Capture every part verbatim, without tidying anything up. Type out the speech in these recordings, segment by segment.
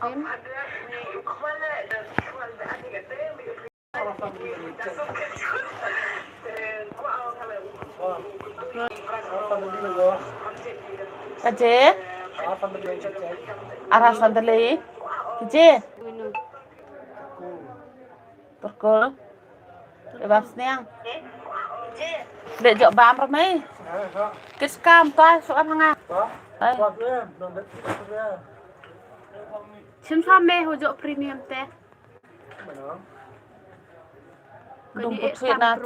Ka je? Ara sandali. Ka je? Turkul. Ibam sniang. Dek jok bam ramai. Kit skam ta soal hanga. Ai. Sim sa me ho jok premium te. Dum putri na.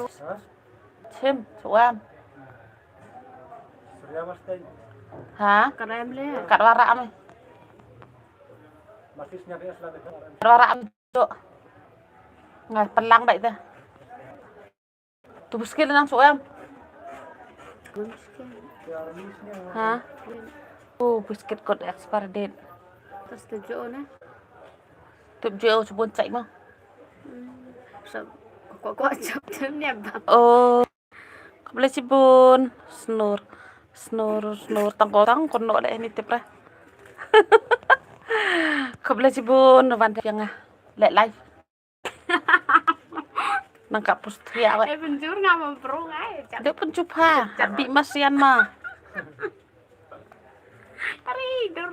Sim suam. Ha? Krem le. Kat wara am. Kat wara am tu. Nga pelang baik dah. Tu biskit nang suam. Ha? Oh, biskit kot expire date. Terus tujuh na. Tujuh sebun cai mah. Kok kok jap jam ni abang. Oh. Khublei shibun. Snur. Snur, snur tang ko tang ko nok deh ni tip ra. Khublei shibun wan dep ïa nga. Leh live. Nang ka pus thiah weh. Eh, penjur nga mem pro ngai. Dep penjur pha. Abi masian ma. Tari dur.